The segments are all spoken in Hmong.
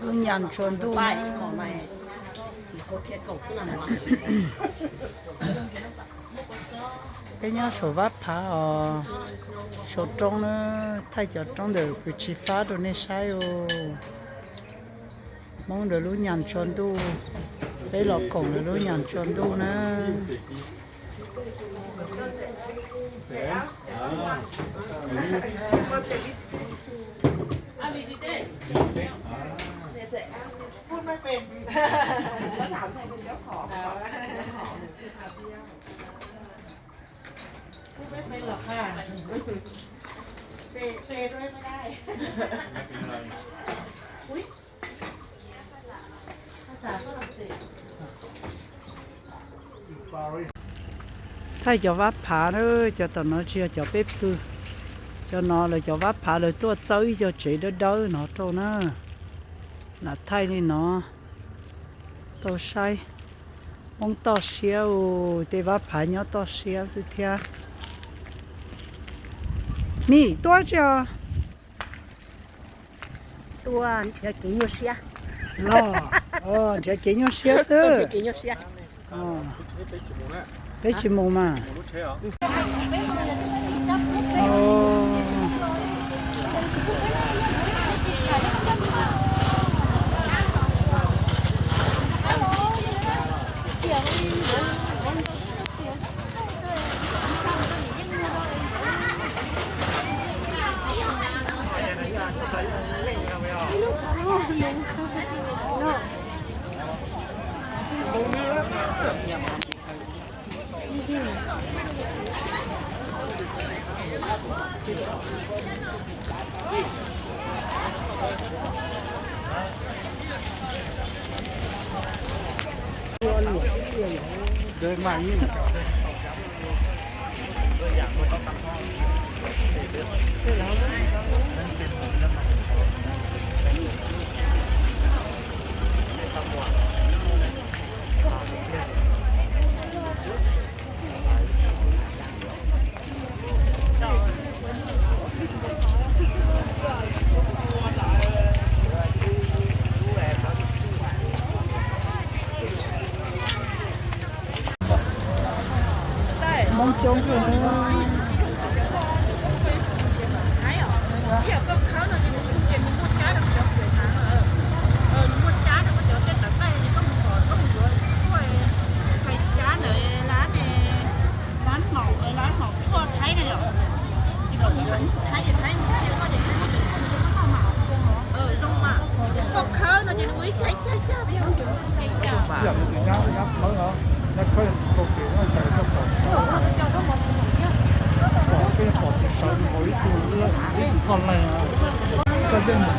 Lub nyam tsua ntuj na. Peb nyob saum Vaj Phav os, saum roob na, thaij cov roob ntawm pw tsis fab rau nej saib os. Hmoob ntawd lub nyam tsua ntuj, peb los koom lawv lub nyam tsua ntuj na. Thaij cov Vaj Phav na, cov tom no tsis yog cov peb pw. Cov no lawv cov Vaj Phav lawv tuaj txawb ib co tsev dawb dawb no rau na. Lam thaij li no tau saib. Hmoob toj siab, tej Vaj Phav nyob toj siab xwb thiab. Nim tuaj tsis os? Tuaj nrhiav kev nyuaj siab. Los, nrhiav kev nyuaj siab xwb. Peb tsis mus mas. Hmoob coob kawg.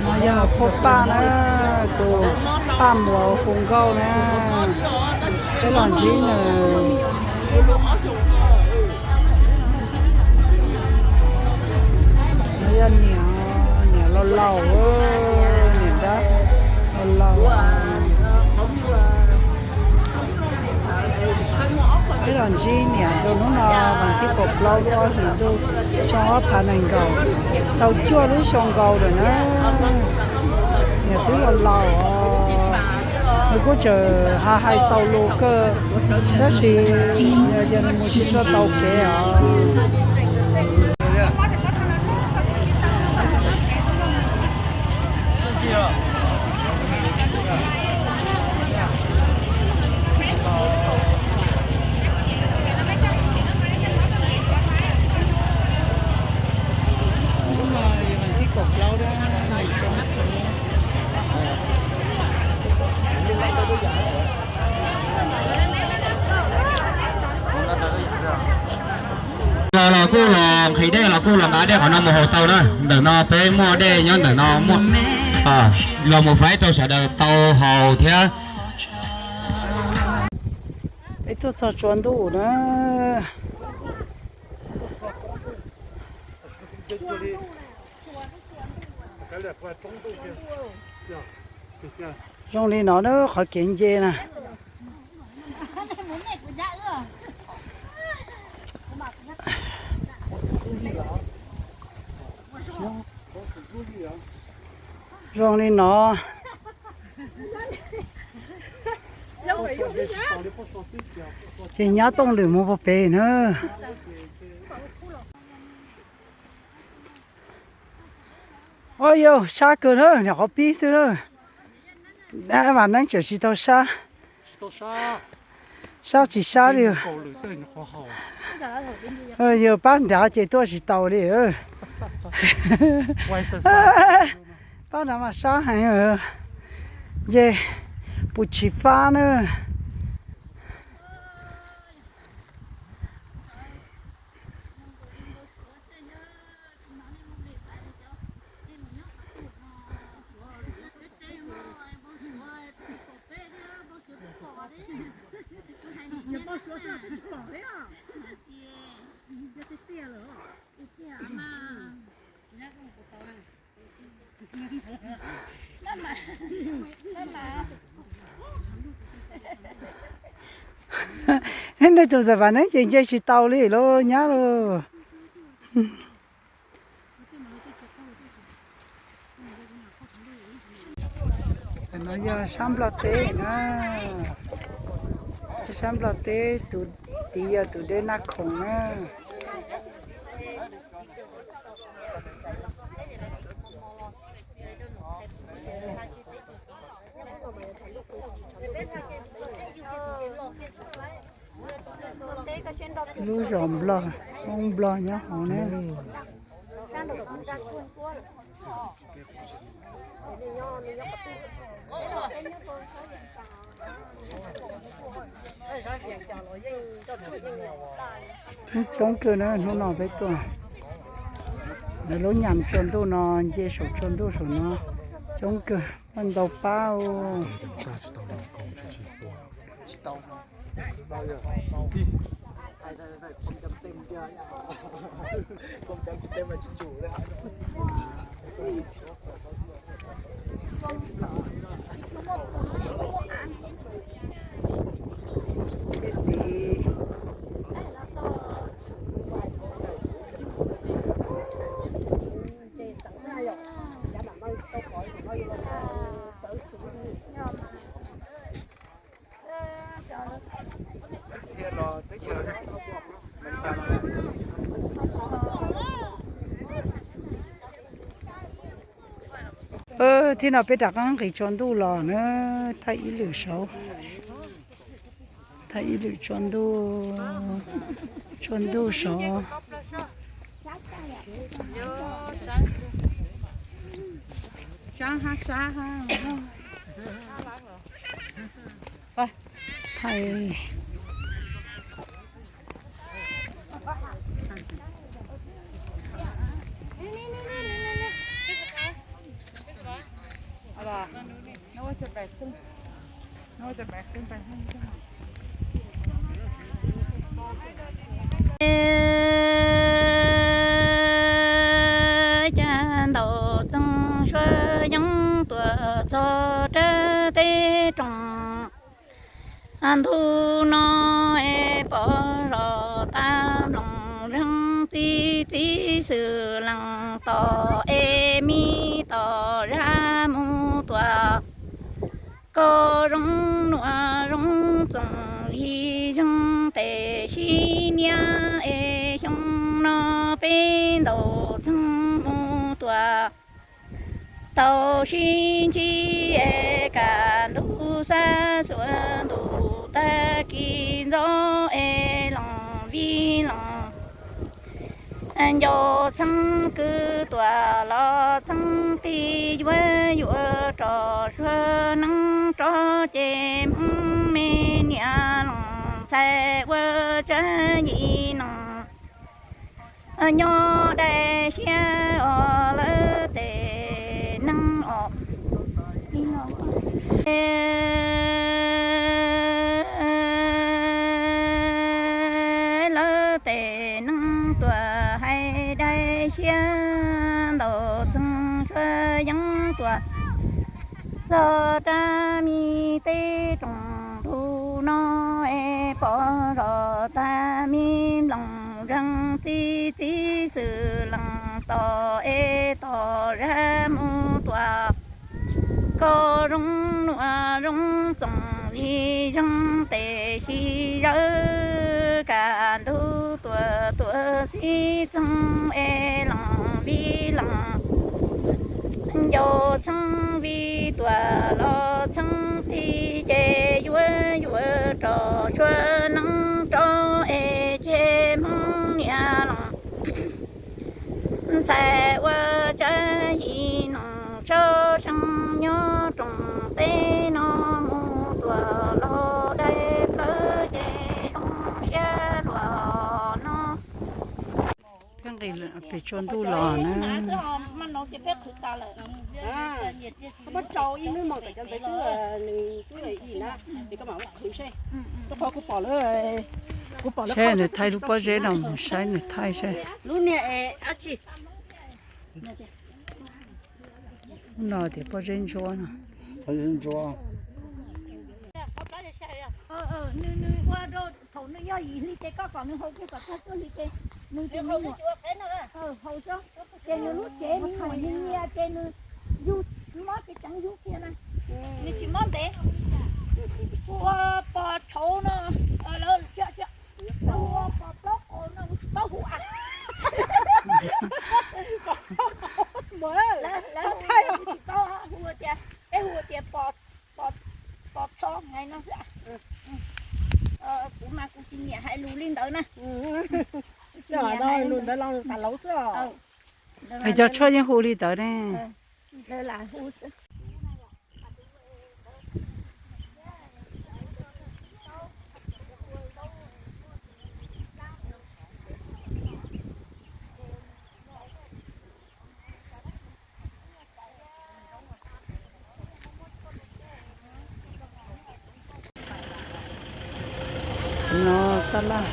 No yog Phoj Paj na, tus Paj Muas hu nkauj na, peb los ntsib nws. No yog niam, niam laus laus, niam dab laus laus. Peb los ntsib niam rau hnub no vas thib kaum plaub lub ob hlis ntuj xyoo ob phav nees nkaum, tau cuaj lub xyoo nkaus lawm na. Niam twb laus laus os, nws kuj tseem hais tau lus kawg, tab sis yog tias nws mus tsis tshua tau kev os. Los los kuj los nqhis dej los kuj los nqa dej qhov no mus haus tau na. Ntawm no peb muaj dej nyob ntawm no, muaj los mus faib rau sawv daws tau haus thiab. Peb tuaj txog tsua ntuj na. Zoo li no na qhov kev nce na. Zoo li no. Ces nyab tooj lwm mus puag pem na. Ua yog sab kawg na, nyuam qhuav pib xwb na. Dab Vam Neeb tseem tsis tau sab. Sab tsis sab li. Yog pab nrad ces tuaj tsis tau li. Pab nrad mas sab heev. Ces puas tsis fab na. Nej tus Vam Neeb ces nce tsis tau li lauj, nyab lauj. No yog sab Nplog teb na. Sab Nplog teb, tus tid yog tus dej Naj Khoom na. Lub zos Nplog, Hmoob Nplog nyob hauv ne. Coob kawg na, hnub no peb tuaj. Lawv lub nyam tsua ntuj no, nce saum tsua ntuj saum no, coob kawg, muaj ntau pab. Thib no peb rov qab nqis tsua ntuj los na, thaij ib lwm saud. Thaij ib lwm tsua ntuj, tsua ntuj saud. Thaij. Caj ntaus txeeg suab yeeb tuaj txog rab teb roog. Ntu no es pom zos tag nploos zeeg, txi txiv xwm leej tos es me tos zaj mus tuaj. Koj zoo nuav zoo txoos li zeeg, tes sib niam es xyoo no peb ntaus txeeg mus tuaj. Tau sib ntsib es kaj ntug xab xuas ntuj, tag kis ntxov es loos vij loos. Nco txheeb kwv tuaj los txheeb tig, yuav yuav rog suav neeb rov ces Hmoob me niam loos ntxhais ua tsab yim noog. Nyob dai siab os lawv tes neeg os. Lawv tes neeg tuaj hais dai siab, ntaus txeeg suav yeeb tuaj txog rab me teb roog. Ntu no es pom zos tag, me nploos zeeg, txi txiv xwm leej tos es tos zaj mus tuaj. Koj zoo nuam zoo txoos li zeeg tes sib zawb, kaj ntug tuaj tuaj xib txeeg es loos vij loos ncau txheeb vij tuaj los txheeb tig ces yuav yuav rau suav neeb rau es tseg Hmoob niam loos ntxhais ua tsav yim noog tshauj seej nyob rooj teb no mus tuaj los dai plawv ces zoo siab luaj no. Peb nqis pem tsua ntuj los na. Saib nws thaij lub pob zeb no, mus saib nws thaij saib. Lub no tias pob zeb ntsuab no. Nws ua rau thaum nws yog yim hli ces koj kom nws haus kiag kom tag cuaj hli ces nws tsis muaj. Haus xwb ces nws lub cev nws muaj nyias nyias ces nws yug mob ces ceev yug kiag na. Nws tsis mob ntev. Kuv ua pos tshauv no, lawv ua pos plaub qau no kuv tsis paub hu a. Lawv hu tsis paub hu tias, peb hu tias pos txho hais no xwb. Kuv mas kuv tsis nyiam hais lus li ntawd na. Kuv tsis nyiam hais lus ntawd los tas lauv xwb. Cov tshuaj yeej hu li ntawd ne. Lawv lam hu xwb. No tab laj.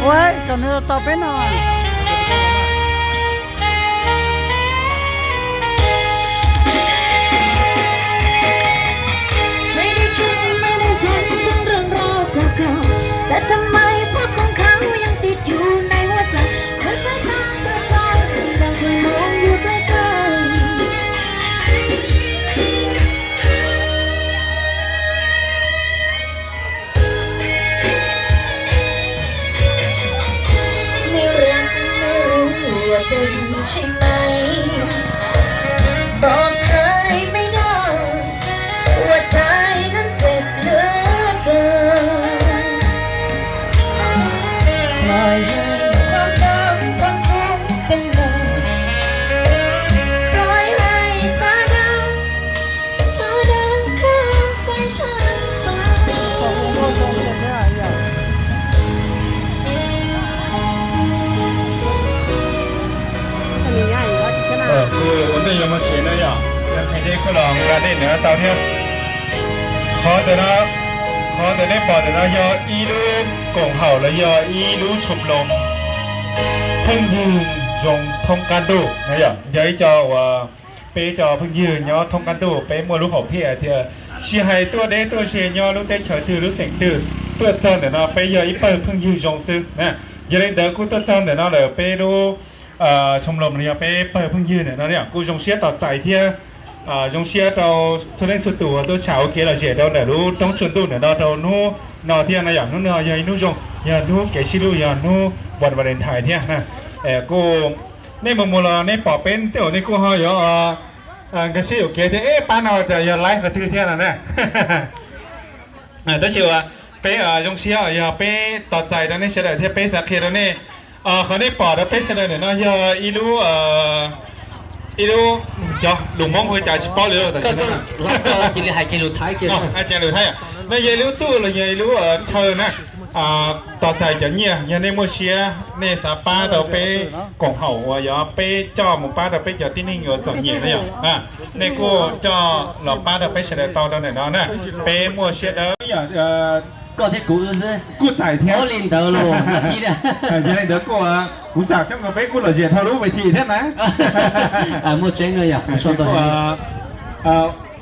Ua, kom nws tos peb no. Kuv ua ntej yuav mus tsev na yom, yog qhia dej kuj los nqa dej ntawm no tau thiab. Qhov ntawm no, qhov ntawm nej pom ntawm no yog ib lub koom haum los yog ib lub tshoo loos pheej yig zoo thoob qab ntuj na yom, yog ib co uas peb cov pheej yig nyob thoob qab ntuj peb muaj lub hom phiaj tias tsis hais tuaj deb tuaj ze nyob lub teb chaws twg lub xeem twg, tuaj txog ntawm no peb yog ib pawg pheej yig zoo xwb na. Yog li ntawd kuj tuaj txog ntawm no lawm peb lub tshoo loos yog peb pawg pheej yig ntawm no kuj zoo siab tos txais thiab zoo siab rau txhua leej txhua tus uas tuaj tsham ua kev lom zem rau ntawm lub roob tsua ntuj ntawm no rau hnub no thiab na yom. Hnub no yog ib hnub zoo, yog hnub kev sib hlub, yog hnub Valentine thiab na. Kuj nej mus mus los nej pom peb tej zaum nej kuj ho yuav nkag siab yuam kev tias eb pab no cas yog laib qhov twg thiab no na. Tab sis uas peb zoo siab yog peb tos txais rau nej sawv daws thiab peb xav qhia rau nej. Qhov nej pom rau peb sawv daws ntawm no yog ib lub, ib lub, cov lus Hmoob hu cas tsis paub li. No yog ib lub tuj los yog ib lub chaw na. tos txais cov nyiaj, yog nej muaj siab nej xav pab rau peb koom haum uas yog peb coj mus pab rau peb cov tib neeg uas txom nyem na yom, nej kuj coj los pab rau peb sawv daws tau rau ntawm no na. Peb muaj siab dawb. Koj thiab kuv xwb. Kuj txais thiab. Li ntawd los yog li ntawd kuj, kuv xam xyov peb kuj lom zem dhau lub ves thi thiab na. Muaj tseeb no yog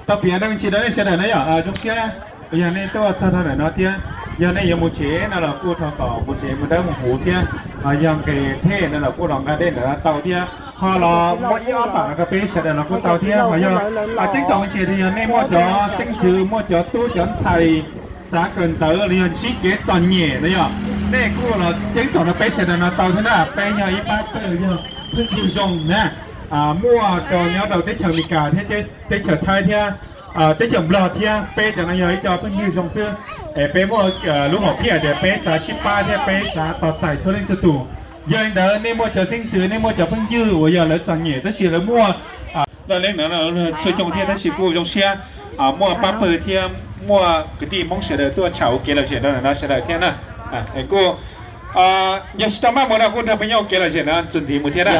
tau piav dab tsi rau nej sawv daws na yom, zoo siab yog nej tuaj txog rau ntawm no thiab. Yog nej yuav mus tsev no los kuj thov kom mus tsev mus dawb mus huv thiab, yog nqes thej no los kuj los nqa dej ntawm no tau thiab, ho los muab ib ob pam no rau peb sawv daws los kuj tau thiab. Ho yog ceeb toom ntsis yog nej muaj cov xeeb ntxwv muaj cov tub cov ntxhais xav kawm ntawv los yog ntsib kev txom nyem no yog nej kuj los ceeb toom rau peb sawv daws no tau thiab na. Peb yog ib pab pawg yog phooj ywg zoo na, muaj rau nyob rau teb chaws Amelikas thiab teb chaws Thaib thiab teb chaws Nplog thiab. Peb cov no yog ib co phooj ywg zoo xwb, es peb muaj lub hom phiaj tias peb xav sib pab thiab peb xav tos txais txhua leej txhua tus. Yog li ntawd nej muaj cov xeeb ntxwv nej muaj cov phooj ywg uas yog lawv txom nyem tab sis lawv muaj laj leeb no txhua xyoo thiab tab sis kuj zoo siab muaj pab pawg thiab muaj kwv tij Hmoob sawv daws tuaj tsham ua kev lom zem rau ntawm no sawv daws thiab na. Kuj yog tsis tau maj mus no kuj nrog peb nyob ua kev lom zem no txuas ntxiv mus thiab na.